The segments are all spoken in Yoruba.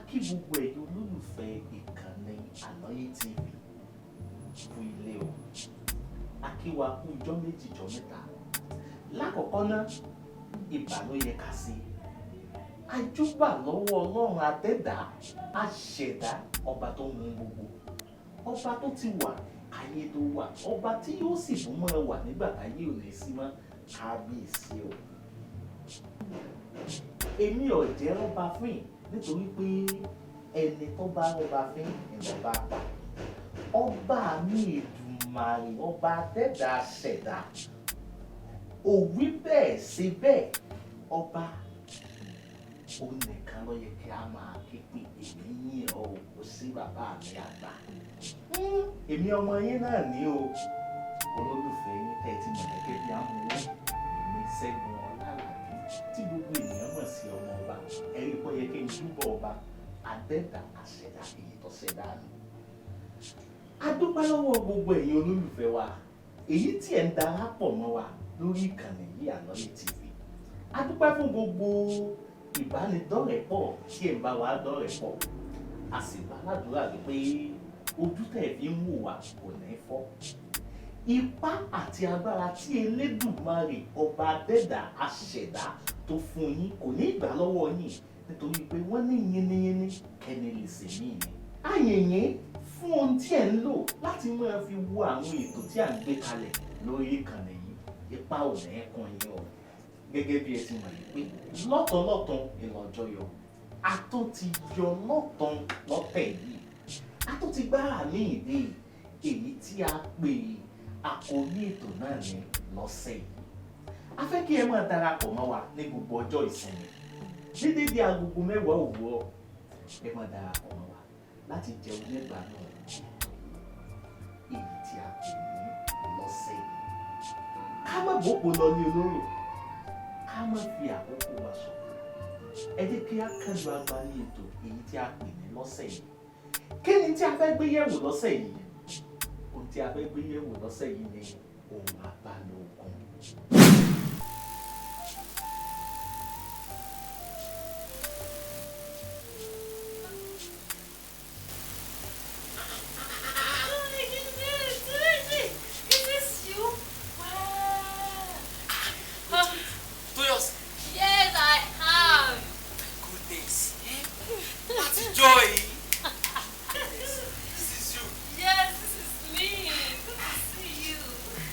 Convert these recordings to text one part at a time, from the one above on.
Kí gbogbo ẹ̀yin olólùfẹ́ ìkànnì Àlọ́yé TV kú ilé o. A kí wa kú ijọ́ méjì jọ́ mẹ́ta. Lákọ̀ọ́kọ́ ná, ìbà ló yẹ ká ṣe. A júbà lọ́wọ́ Ọlọ́run Adẹ́dàá, Aṣẹ̀dá, ọba tó mú gbogbo. Ọba tó ti wà, ayé tó wà, ọba tí yóò sì tún máa wà nígbà táyé ò ní sí mọ́, kábíyèsí o. Èmi ò jẹ́ rọ́ba fín nítorí pé ẹni tó bá rọ́ba fín ìjọba pa. Ọba mi Èdùmàrè, ọba Adẹ́dàá Aṣẹ̀dá, ò wí bẹ́ẹ̀ ṣe bẹ́ẹ̀, ọba òun nìkan ló yẹ kí a máa ké pè. Èmi yìn ọ́ o, kò sí bàbá mi àgbà. Èmi ọmọ yín náà ní o, olólùfẹ́ yín tẹ́ ẹ ti mọ̀ gẹ́gẹ́ bí amúwó, èmi Ṣẹ́gun Ọlálàbí tí gbogbo ènìyàn mọ̀ sí ọmọ ọba. Ẹ̀rí kọ́ yẹ kí n júbọ ọba Adẹ́dàá Aṣẹ̀dá èyí tó ṣẹ̀dá mi. A dúpẹ́ lọ́wọ́ gbogbo ẹ̀yin olólùfẹ́ wa, èyí tí ẹ̀ ń darapọ̀ mọ́ wa lórí ìkànnì yìí Àlọ́yé TV. A dúpẹ́ fún gbogbo ìbánidọ́rẹ̀pọ̀ tí ẹ̀ ń bá wa dọ́rẹ̀pọ̀. A sì gbà ládùúrà wípé ojú tẹ̀ fi ń wò wá kò ní fọ́. Ipá àti agbára tí Elédùmarè ọba Adẹ́dàá Aṣẹ̀dá tó fún yín kò ní gbà lọ́wọ́ yín, nítorí pé wọ́n ní yínníyínní kẹ́ni lè ṣe mí ni. Àyìnyín fún ohun tí ẹ̀ ń lò láti máa fi wo àwọn ètò tí à ń gbé kalẹ̀ lórí ìkànnì yìí, ipa ò ní kún yín o. Gẹ́gẹ́ bí ẹ ti mọ̀ yìí pé lọ́tọ̀ọ̀lọ́tọ̀ ìlọ́jọ́ yọ, a tún ti yọ lọ́tọ̀ọ̀ lọ́tẹ̀ yìí, a tún ti gbára ní ìdí èyí tí a pè àkórí ètò náà ní lọ́sẹ̀ yìí. A fẹ́ kí ẹ máa darapọ̀ mọ́ wa ní gbogbo ọjọ́ ìsinmi ní dédé agogo 10 òwúrọ̀. Ẹ máa darapọ̀ mọ́ wa láti jẹun nígbà náà èyí tí a pè ní lọ́sẹ̀ yìí. Ká má bòpò lọ ní olóró, ká má fi àkókò wa ṣòfò. Ẹ jẹ́ kí á kánjú agbárí ètò èyí tí a pè ní lọ́sẹ̀ yìí. Kí ni tí a fẹ́ gbé yẹ̀wò lọ́sẹ̀ yìí? Ohun tí a fẹ́ gbé yẹ̀wò lọ́sẹ̀ yìí ni ohun abálòògùn. Is this you? Wow. Toyos. Yes, I am. Goodness. That's joy. This is you. Yes, this is me. Good to see you.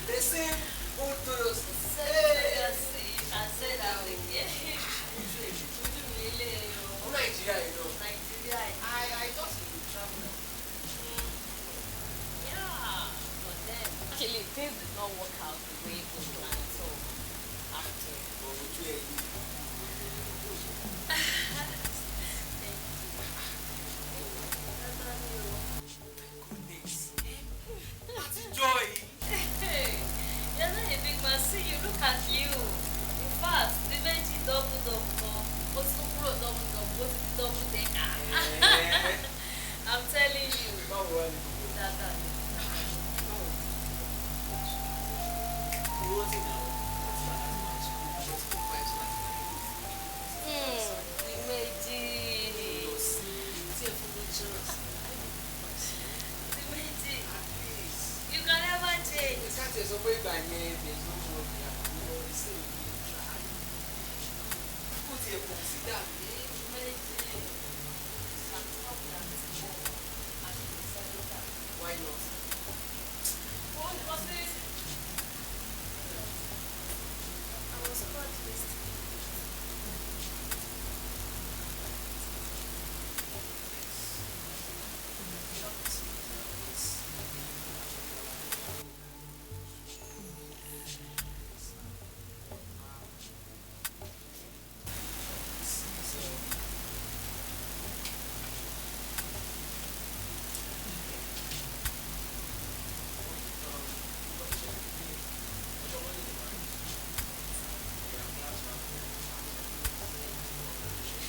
The same old Toyos. Yes, you can say that again. Ojú mi lélẹ̀ o. Nigeria, you know. Nigeria. I thought you would travel. Yeah, but then actually things did not work out the way we planned, so after. Ojú ẹ yìí. Thank you. Goodness. That's joy. Hey, you're not a big man. See you, look at you. In fact, the méjì double double gan. Ó ti tún kúrò double double, ó ti di double decker. I'm telling you. Báwo wá ní gbogbo? Dáadáa ni. Báwo? Owó tí náà ó ti wà láti máa sùn. Ó ti fún five láti máa ní. The méjì. Lọ sí tí ẹ fún mi chance. The méjì. At least. You can never change. Ká tiẹ̀ sọ pé ìgbà yẹn there's no money and you know the same you try. Kó tiẹ̀ consider mi. Méjì. You can talk that and you settle down. Why not? Oh, because I was caught yesterday.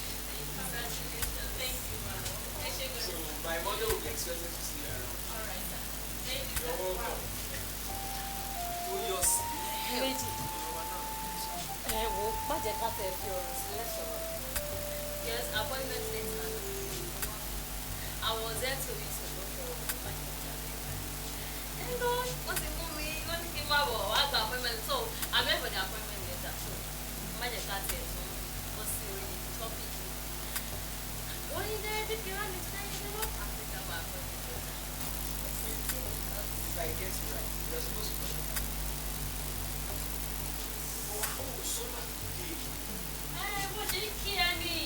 Congratulations. Thank you, ma. Ẹ ṣé gan. So my mother will be expecting to see you around. All right, sir. Thank you, You're sir. welcome. Toyos. Méjì. Ẹ wo, má jẹ́ ká tẹ̀ fi ọ̀rọ̀ sílẹ̀ sọ̀rọ̀. Yes, appointment later. I was there 2 weeks ago for my interview. Thank God, wọ́n ti mú mi, wọ́n ní kí n máa bọ̀ wá gba appointment. So I'm here for the appointment later. So má jẹ́ ká tiẹ̀ tún bọ́ sí orí topic yìí. Wọ́n ní dẹ́ bí kí wọ́n ní sẹ́yìn lọ́wọ́ àti ìjàmbá appointment later. If I get you right, you're supposed to come. Oh, oh, so much today. Ẹ bó ṣe ń kí ẹ ní,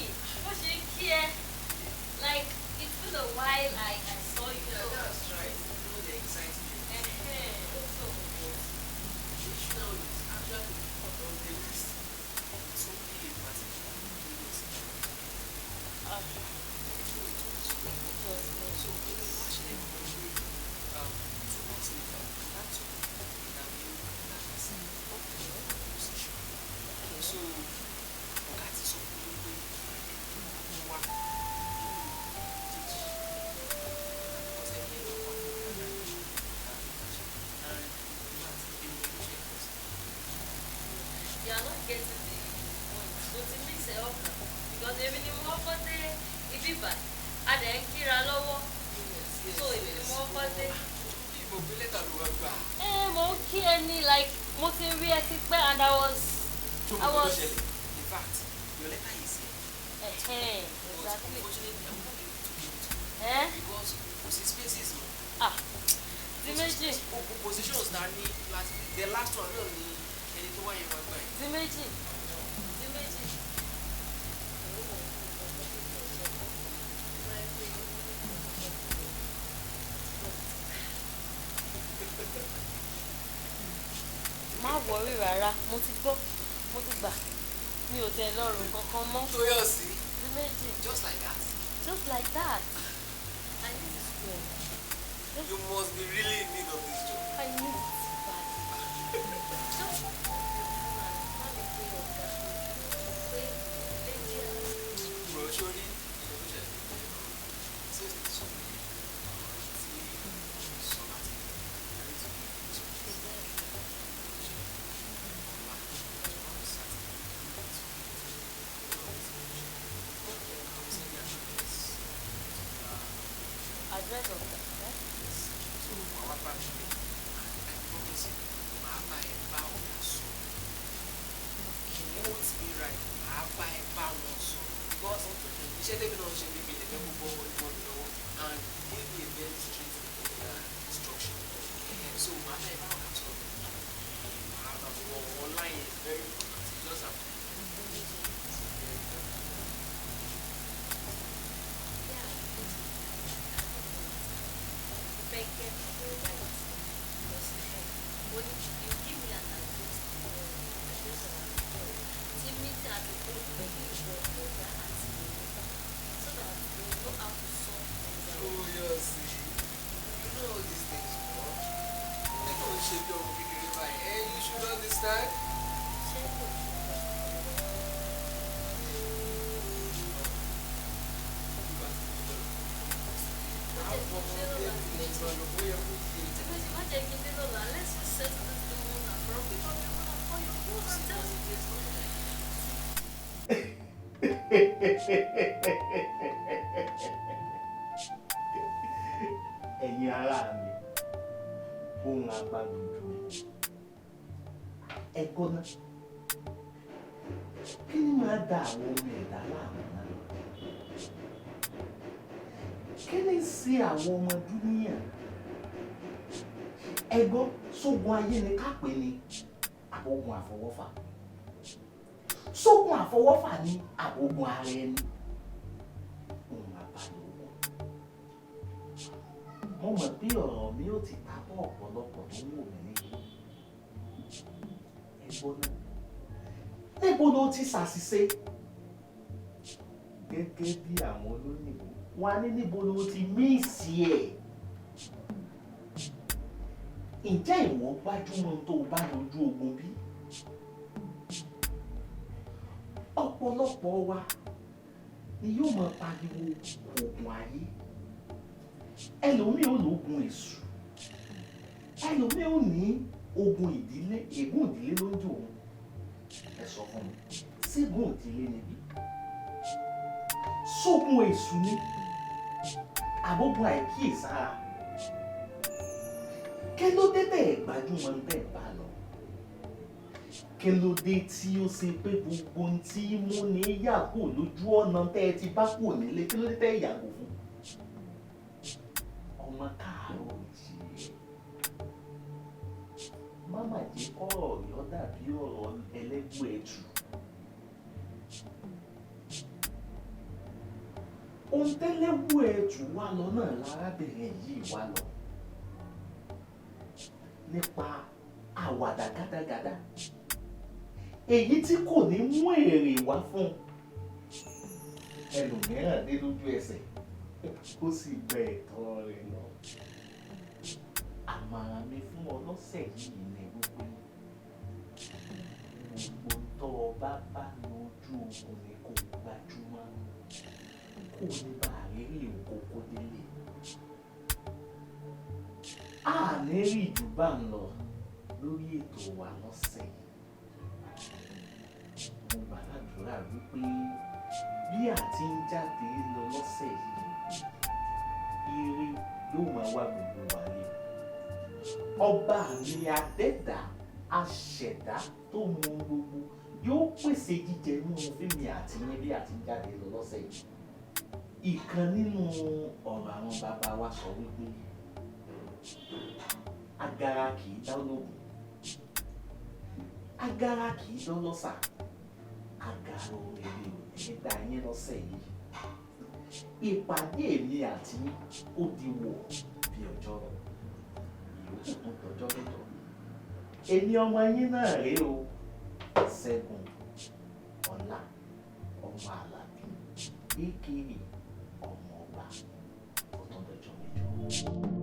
bó ṣe ń kí ẹ. Like, it's been a while I saw you. Yeah, that's right. You know the excitement. So, But the issue now is actually on the list. It's only a particular minute. Ah, it was me. So, imagine 2 months later, I had to interview another person for the position. So, ọ̀gá ti sọ fún mi pé mo wá nínú kejì because ẹni ẹ̀ ló wà fún and in fact èmi ló ṣe pọ̀ sí. You are not getting the point. O ti mix it up now. Because èmi ni mo kọ́kọ́ dé ibi báyìí. A dẹ̀ ń kíra lọ́wọ́. So èmi ni mo kọ́kọ́ dé. Bí mo gbé lẹ́tà ló wá gbà. Ẹ mo ń kí ẹ ní, like, mo ti rí ẹ ti pẹ́ and I was. Tó I mo tó was. ṣẹlẹ̀, in fact your letter is here. But unfortunately, I will not be able to give it to you Eh? because kò sí spaces mọ́. Ah, di méjì. Gbogbo positions ta ní láti the last one náà ni ẹni tó wáyé máa gbà yìí. Di méjì. Di méjì. Má worry rárá, mo ti gbọ́, mo ti gbà. Mi ò tẹ lọ́rùn kankan mọ́. Tóyọ̀sí. Di méjì. Just like that. Just like that. I need this job. You must be really in need of this job. I need it badly. Just má mi pé ọ̀gá pé lady has Bro, sórí ìlú tó ṣẹlẹ̀ ní ìlú since ti sọ pé ọ̀rọ̀ tí sọ láti rí ti sọ ṣe ọ̀la tomorrow Saturday to address of the eh? So wàá wá bá mi pé and I promise you, màá bá ẹ bá ọ̀gá sọ. Quote me right, màá bá ẹ bá wọn sọ because iṣẹ́ tẹ́mi náà ṣe níbi ìdẹ̀fẹ́ gbogbo ọmọ ìmọ̀ mi lọ́wọ́ and he gave me a very strict instruction. So màá bá ẹ bá ọ̀gá sọ, màá bá wọn online is very important. You just have to be very very Yeah, fẹ́ get the right because only you give me an address tomorrow, address of an job tí meeting àti phone pẹ̀lú ìwọ ọ̀gá àti èmi so that we will know how to solve things out. Tóyọ̀sí, you know all these things, bro. Ẹ kàn ń ṣe bí ọmọ kékeré báyìí. Eh, you should understand. Ṣé kò ṣe tí méjì má jẹ́ kí n dé lọ́la? Let's just settle this thing once and for all. Pick up your phone and call your phone and tell me. Ẹ̀yin ará mi, ohun agbádojú ẹ gbọ́ná, kí ni máa da àwọn ọmọ ẹ̀dá láàmú náà? Kí ni ń ṣe àwọn ọmọ dúníyàn? Ẹgbọ́n, sógun ayé ni ká pè ní àbógun àfọwọ́fà? Sógun àfọwọ́fà ni àbógun ara ẹni? Ohun àbálòpọ̀. Mo mọ̀ pé ọ̀rọ̀ mi ò ti ta bọ́ ọ̀pọ̀lọpọ̀ tó ń wò mí níbí. Ẹgbọ́n náà, níbo ló ti ṣàṣìṣe? Gẹ́gẹ́ bí àwọn olóyìnbó wọn á ní, níbo ló ti miss ẹ̀? Ǹjẹ́ ìwọ gbájúmọ́ tó o bá lójú ogun bí? Ọ̀pọ̀lọpọ̀ wa ni yóò máa pariwo oògùn ayé, ẹlòmíì ò lóògùn èṣù, ẹlòmíì ò ní ogun ìdílé, ègún ìdílé ló ń jò òun. Ẹ sọ fún mi, ṣégun ìdílé níbí? Sógun èṣù ni? Àbógun àìkíyèsára? Kí ló dé tẹ̀ ẹ̀ gbajúmọ̀ ń tẹ̀ bá lọ? Kí ló dé tí ó ṣe pé gbogbo ohun tí mú ní yà kó lójú ọ̀nà tẹ́ ẹ ti bá kò nílé, kí ló dé tẹ́ ẹ yàgò fún? Ọmọ káàárọ̀ oòjíire, má má jẹ́ kọ́rọ̀ rẹ̀ ó dàbí ọ̀rọ̀ ẹlẹ́gbẹ́ ẹ̀tù. Ohun tẹ́lẹ́wù ẹ̀tù wá lọ náà lárábìnrin yìí wá lọ nípa àwàdà gádágádá èyí tí kò ní mú èrè wá fún un. Ẹlòmíràn dé lójú ẹsẹ̀, ó sì gbẹ ẹ̀tọ́ rẹ̀ lọ. Àmàrà mi fún ọ lọ́sẹ̀ yìí ni wípé gbogbo tó o bá bá lójú ogun ni kò gbajúmọ̀, kó o lè bá àrírí òkòkò délé. A ní rí jù bá ń lọ lórí ètò wa lọ́sẹ̀ yìí. Mo gbà ládùúrà wípé bí a ti ń jáde lọ lọ́sẹ̀ yìí, ire yóò máa wá gbogbo wa rí. Ọba mi adẹ́dà aṣẹ̀dá tó mọ ohun gbogbo yóò pèsè jíjẹ mímu fẹ́mi àti yín bí a ti ń jáde lọ lọ́sẹ̀ yìí. Ìkan nínú ọ̀rọ̀ àwọn bàbá wa sọ wípé agara kì í dá ológun, agara kì í dán lọ́sà, agara òrèrè ò ní dá yín lọ́sẹ̀ yìí. Ìpàdé èmi àti yín ó di wọ̀ bí ọjọ́ rọ̀, ìyókù tún dọjọ́ mẹ́jọ. Èmi ọmọ yín náà rèé o, Ṣẹ́gun Ọlá ọmọ Àlàbí aka ọmọ ọba. Ó tún dọjọ́ mẹ́jọ.